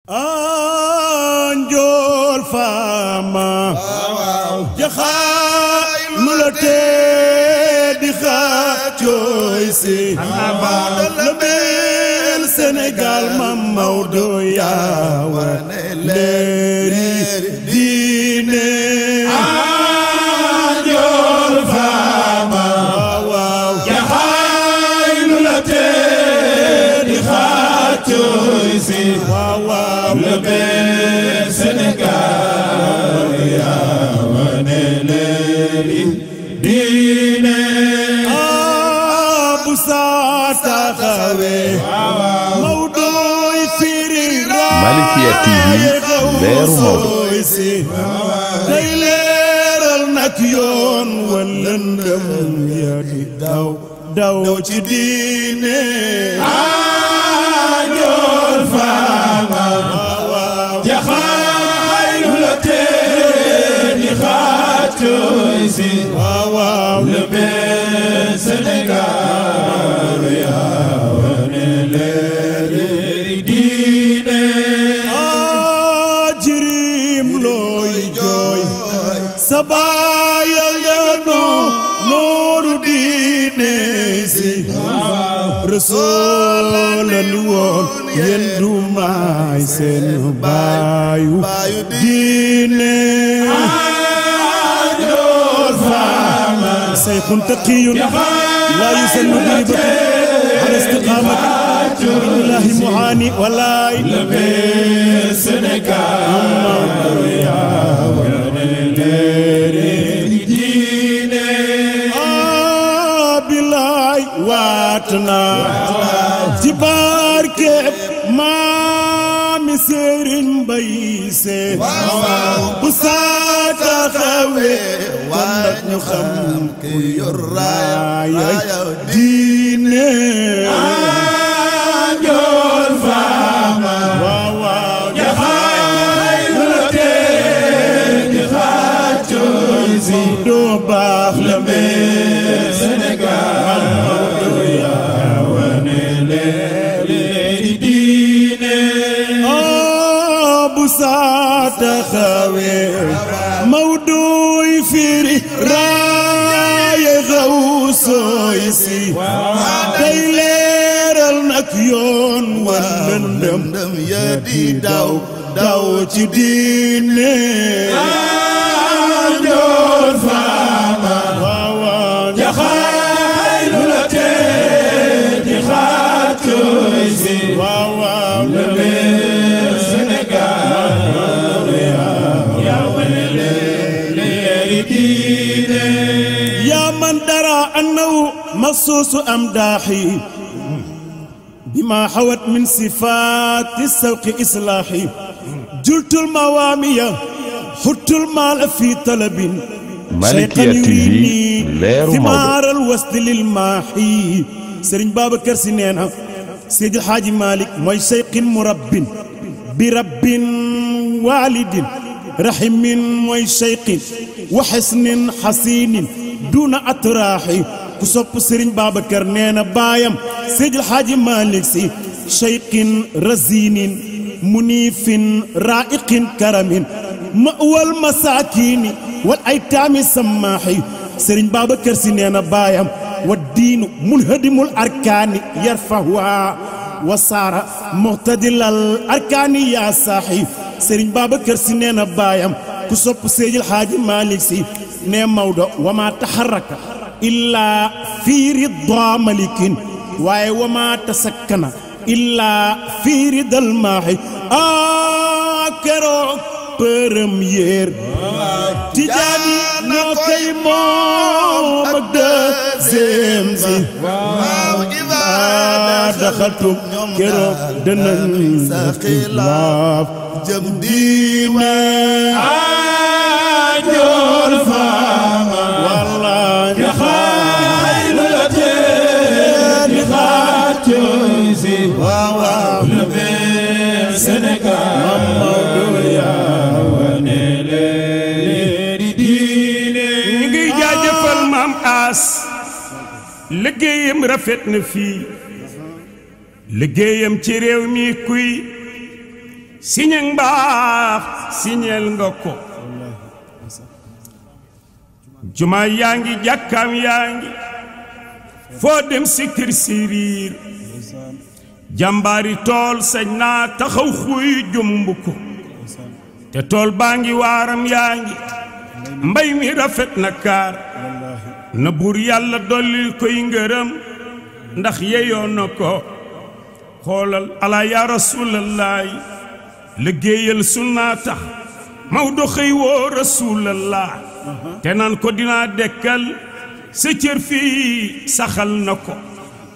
Anjol Fama jaxaay lu la tee di xaacooy si la bel Sénégal Mam Maodo yaa wane leeri diine Anjol Fama jaxaay lu la tee di xaacooy si le bel Sénégal yaa wane leeri diine bu saa taxawee Maodoy firi Malikia TV leeru Maodo day leeral nag yoon wan lëndëm ya di daw ci diine Anjol Fama jaxaay lu la tee di xaacooy si le bel Sénégal yaa wane leeri diine jirim looy jooy sa baaya nga nooru diine si Rasuulan woon yéen du maay seen baayu diine Anjol Fama sayxun taqiyun laa yusannu biribati ala istiqaamati billahi muhaani walaay le bel Sénégal yaa wane leeri diine bilaay waat naa ci barkeb maami Sëriñ Mbay Se bu saa taxawee war ñu xam ku yor raaya diine Anjol Fama jaxaay lu la tee di xaacooy si doo baax le bel Sénégal yaa wane leeri diine bu saa taxawee Maodoy firi raaya xaw sooy si day leeral nag yoon wan lëndëm ya di daw ci diine Anjol Fama jaxaay lu la tee di xaacooy si le bel Sénégal yaa wane leeri diine yaa man dara annahu maxsuusu am daaxi bima xawat min sifaati sawqi islaaxi jultul mawaamiya xuttul maala fi talabin Malikia TV leeru Maodo thimaaral wasdi lil maaxi Sëriñ Babacar Si nee na Seydil Xaaji Malik mooy seyqin murabbin bi rabbin waalidin rahimin mooy seyqin wa xisnin xasinin duna atraaxi ku sopp Sëriñ Babacar nee na baayam Seydil Xaaji Malik Si seyqin razinin munifin raiqin karamin mawal masakini wal aytaami sammaaxi Sëriñ Babacar Si nee na baayam wa diinu munhadimul arkaani yarfahuha wa saara muhtadilal arkaani yaa saaxi Sëriñ Babacar Si nee na baayam ku sopp Seydil Xaaji Malik Si nee Maodo wa maa taxarraka illaa fii riddaa malikin waaye wa maa tasakkana illaa fii ridal maaxi keroog première Tijaani ñoo koy moom ak deuxième si daxaltum keroog danañ sa xilaaf jëm diine Anjol Fama wallaay jaxaay lu la tee di xaacooy si le bel Sénégal yaa wane leeri diine ñu ngi jaajëfal Maam As liggéeyam rafet na fii liggéeyam ci réew mi kuy siñeng mbaax siñeel nga ko jumaa yaa ngi jàkkaam yaa ngi foo dem si kër siriir jàmbaari tool sañ naa taxaw xuy jumb ko te tool baa ngi waaram yaa ngi mbay mi rafet na kaar na buur yàlla dollil koy ngërëm ndax yeyoo na ko xoolal ala yaa rasuulallaay liggéeyal sunnaa tax Maodo xëy woo rasuulallah te naan ko dinaa dekkal sa cër fii saxal na ko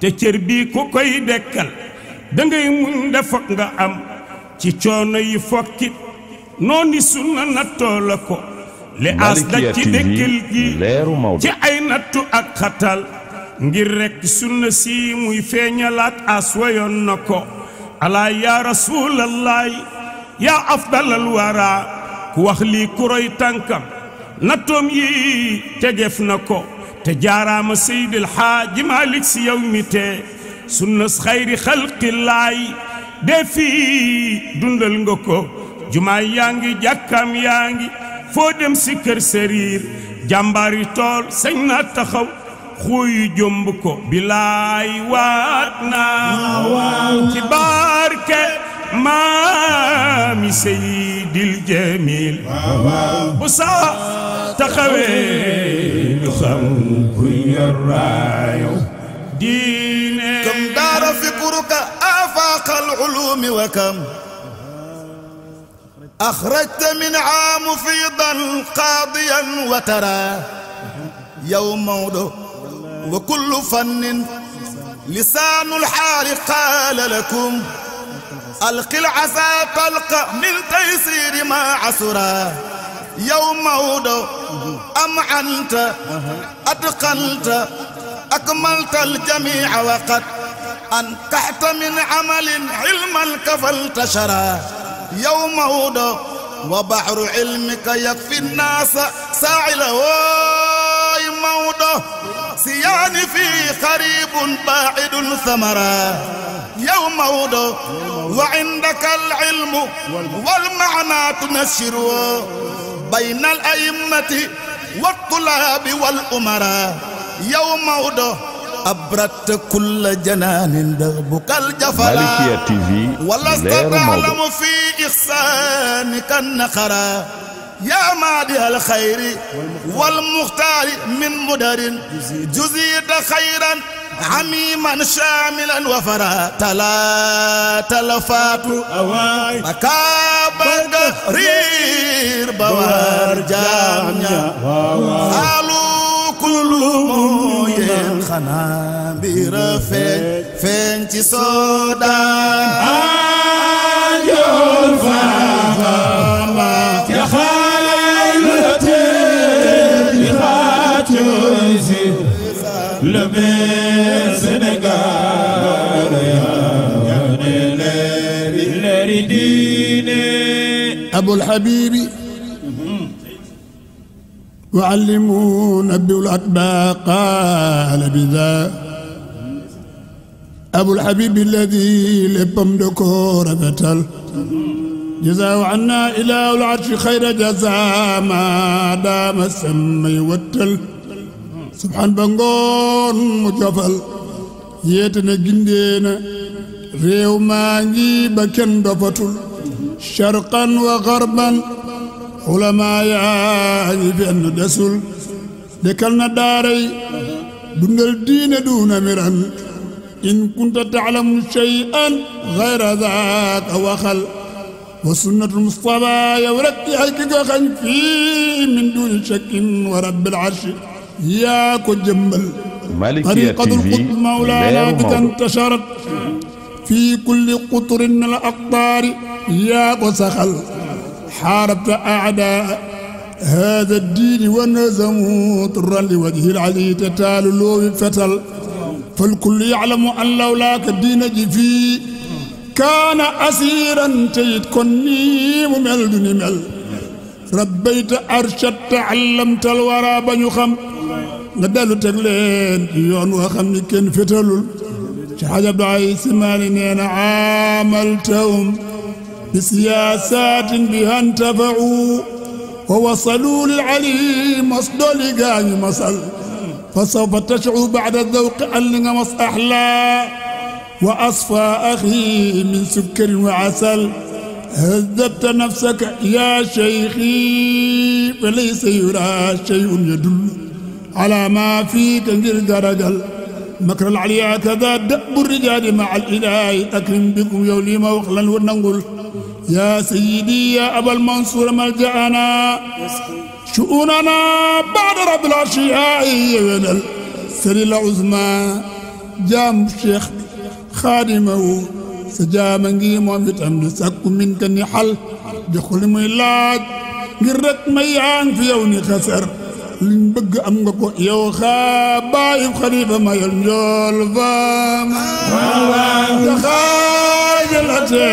te cër bii ku koy dekkal dangay muñ defak nga am ci coono yi fokkit nooni sunna nattoo la ko li as daj ci dekkal gi ci ay nattu ak xatal ngir rekk sunna si muy feeñalaat as wayoon na ko alaa yaa rasuulallaay yaa afdalal wara ku wax lii kuroy tànkam nattoom yi tegeef na ko te jaaraama seydil xaaji Malik si yow mi te sunnas xayri xalqillaay dee fii dundal nga ko jumaa yaa ngi jàkkaam yaa ngi foo dem si kër sariir jàmbaari tool sañ na taxaw xuy jomb ko bilaay waat naa ci barke maami seydil jamil bu saa taxawee ñu xam ku yor raayo diine kam daara fikruka afaqal ulumi wa kam akhrajta min mufidan qadiyan wa tara yow Maodo wa kullu fannin lisaanul haali qaala lakum alqil asaa talqa min taysiri ma asura yow Maodo am anta atqanta akmalta aljamiica waqad ankaxta min amalin ilman kafaltashara yow Maodo wa baxru cilmika yakfi nnaasa saacila wooy Maodo siyaani fii qaribun baacidun samara yow Maodo wa cindaka alcilmu walmacnaa tunashiru bayna ala'immati wattulaabi walumara yow Maodo أبرت كل جنان دربك الجفلا مالكية تي في ولست تعلم في إحسانك النخرا يا مادي الخير والمختار من مدر جزيت خيرا عميما شاملا وفرا تلا تلفات مكابر رير بوار جامنا قالوا كل موين خنا برفين فين تصودان آجول فاما يا خالتي لخاتوزي لبين سنغال يا ليري ديني أبو الحبيب وعلموا نبي الأتباع قال بذا أبو الحبيب الذي لبم دكور فتل جزاء عنا إله العرش خير جزاء ما دام السمي والتل سبحان بنغون مجفل يتنا جندينا ريو مانجي بكن دفتل شرقا وغربا علماء يعني في أن دسل دكالنا داري دون الدين دون مران إن كنت تعلم شيئا غير ذاك وخل وسنة المصطفى يورك حقيقة في من دون شك ورب العرش ياك جمل طريقة القطب مولانا بك انتشرت في كل قطر من الأقطار ياك سخل حاربت أعداء هذا الدين ونزموا طرا لوجه العلي تتال له فتل فالكل يعلم أن لولاك الدين جفي كان أسيرا تيت كني ممل دوني مل ربيت أرشدت علمت الورى بنيخم ندالو تغلين يون وخمني كن فتلول شحاجة بعي سماني نينا عاملتهم بسياسات بها انتفعوا ووصلوا للعليم مصدر قاني مصل فسوف تشعر بعد الذوق أن مص أحلى وأصفى أخي من سكر وعسل هذبت نفسك يا شيخي فليس يرى شيء يدل على ما فيك غير درجل مكر العليا كذا دأب الرجال مع الإله أكرم بكم يولي موخلا ونقول يا سيدي يا أبا المنصور ملجأنا شؤوننا بعد رب الأشياء ينال سري العظمى جام الشيخ خادمه سجامنجي مومت أمد سكو منك نحل دخل ميلاد غيرت ميان في يوني خسر liñ bëgg am nga ko yow xaa bàyyi xalifa ma yal njool faam te xaajalate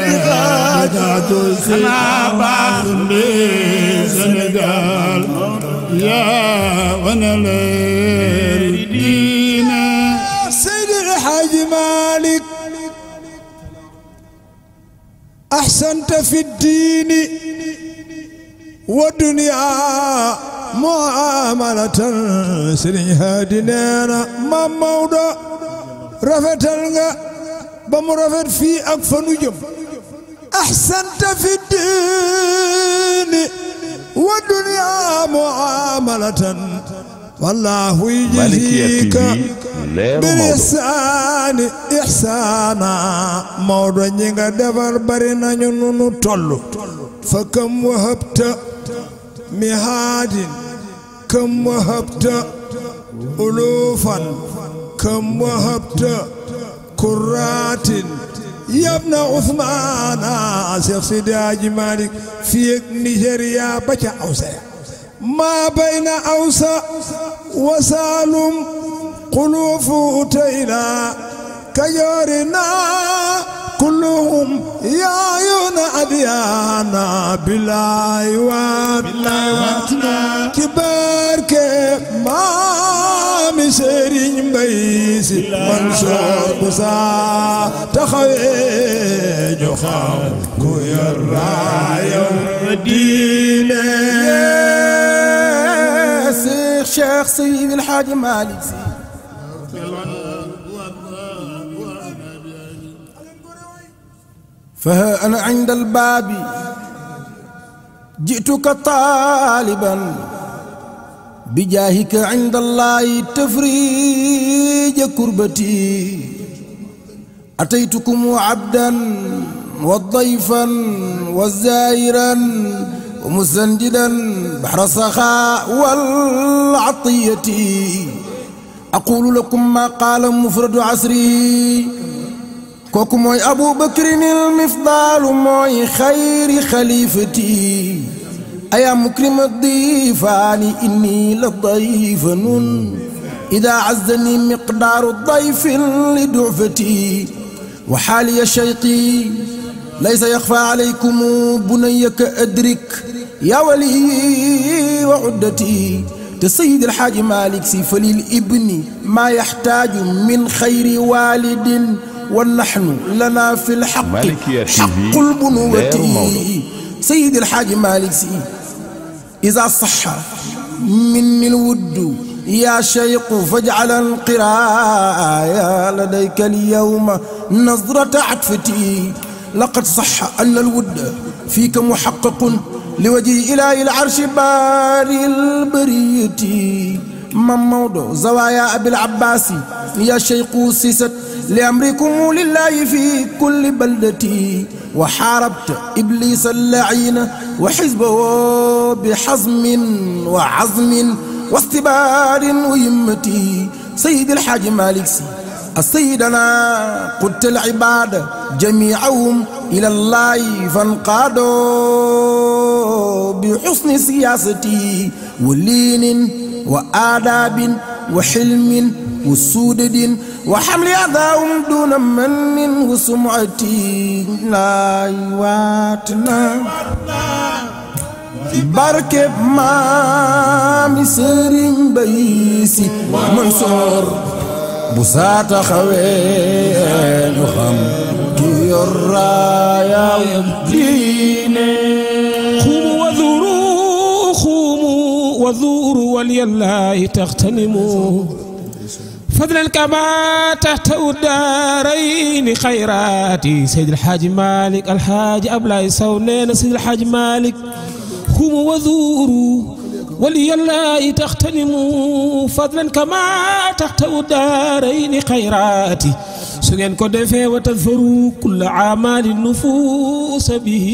di xaajatoy si baax mbi Sénégal yaa wane leer diine Seydi Hadji Malick ahsanta fi diini ودنيا معاملة سرين هادينا ما مودا رفتلنا بمرفت في أكفن جم أحسنت في الدين ودنيا معاملة والله يجزيك بالإحسان إحسانا مودا نيغا دفر برنا نونو تولو فكم وهبت مهاد كم وهبت ألوفا كم وهبت كرات يا ابن عثمان شيخ سيدي حاجي مالك في نيجيريا بچا أوسا ما بين أوسا وسالم قلوف تيلا كيورنا كلهم يعيون أديانا بالله واتنا كبارك ما مسيرين بيسي منصور بسا تخوي جخاو كوير رايو مدينة شيخ سيد الحاج مالك فها أنا عند الباب جئتك طالبا بجاهك عند الله تفريج كربتي أتيتكم عبدا وضيفا وزائرا ومسنجدا بحر السخاء والعطية أقول لكم ما قال مفرد عصري كوكو موي أبو بكر المفضال موي خير خليفتي أيا مكرم الضيفان إني لضيف إذا عزني مقدار الضيف لدعفتي وحالي شيقي ليس يخفى عليكم بنيك أدرك يا ولي وعدتي تسيد الحاج مالك سيف للابن ما يحتاج من خير والد ونحن لنا في الحق حق البنوة سيد الحاج مالك سي إذا صح مني الود يا شيق فاجعل القراءة لديك اليوم نظرة عطفتي لقد صح أن الود فيك محقق لوجه إله العرش باري البرية موضوع زوايا أبي العباس يا شيخ سيست لأمركم لله في كل بلدتي وحاربت إبليس اللعين وحزبه بحزم وعزم واستبار ويمتي سيد الحاج مالك سي السيدنا قلت العباد جميعهم إلى الله فانقادوا بحسن سياستي ولين وآداب وحلم وسودد وحمل أذاهم دون من وسمعتي لا يواتنا بركب ما مسرين بيسي منصور بساط خوين وخم yor raayam diine خوموا وذوروا ولله تغتنموا فضلا كما تحتوي الدارين خيراتي سيد الحاج مالك الحاج أبلاي سونين سيد الحاج مالك خوموا وذوروا ولله تغتنموا فضلا كما تحتوي الدارين خيراتي سجن كدفة وتظفروا كل أعمال النفوس به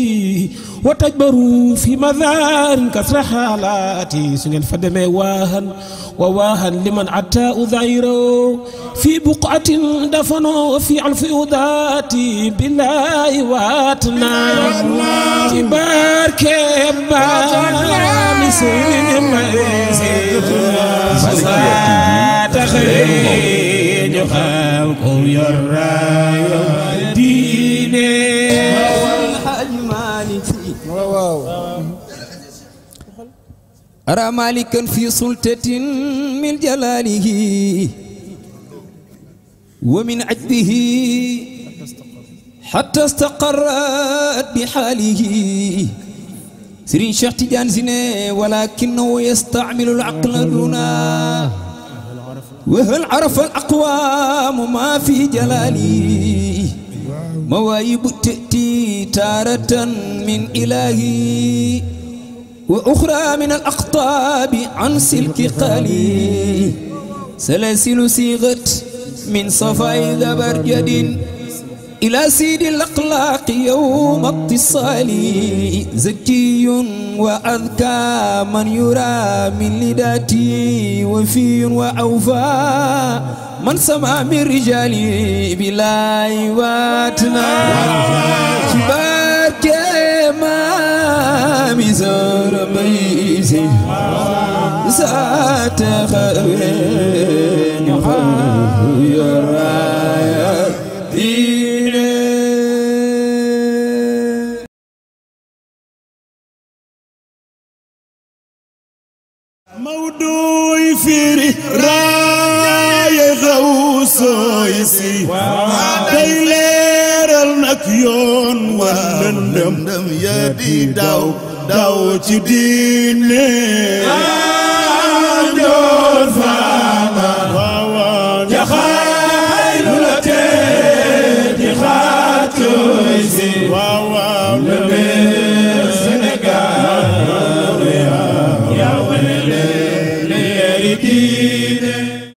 وتجبروا في مذار كثر حالاتي سجن فدم واهن وواهن لمن أتى أذيره في بقعة دفنوا في علف أذاتي بالله واتنا تبارك تخرج خلقه يرايا ديني الحاج مالك أرى مالكا في سلطة من جلاله ومن عجبه حتى استقرت بحاله سرين شيخ تيجان زينه ولكنه يستعمل العقل دونه وهل عرف الأقوام ما في جلالي مواهب تأتي تارة من إلهي وأخرى من الأقطاب عن سلك قالي سلاسل صيغت من صفاء زبرجد إلى سيد الأخلاق يوم اتصال زكي وأذكى من يرى من لداتي وفي وأوفى من سمع من رجالي بلا واتنا كبار كما مزار بيسي سات خير يرايا موضوع فيري راي غوصوي سي day leeral nak yoon wan lëndëm ya di daw ci diine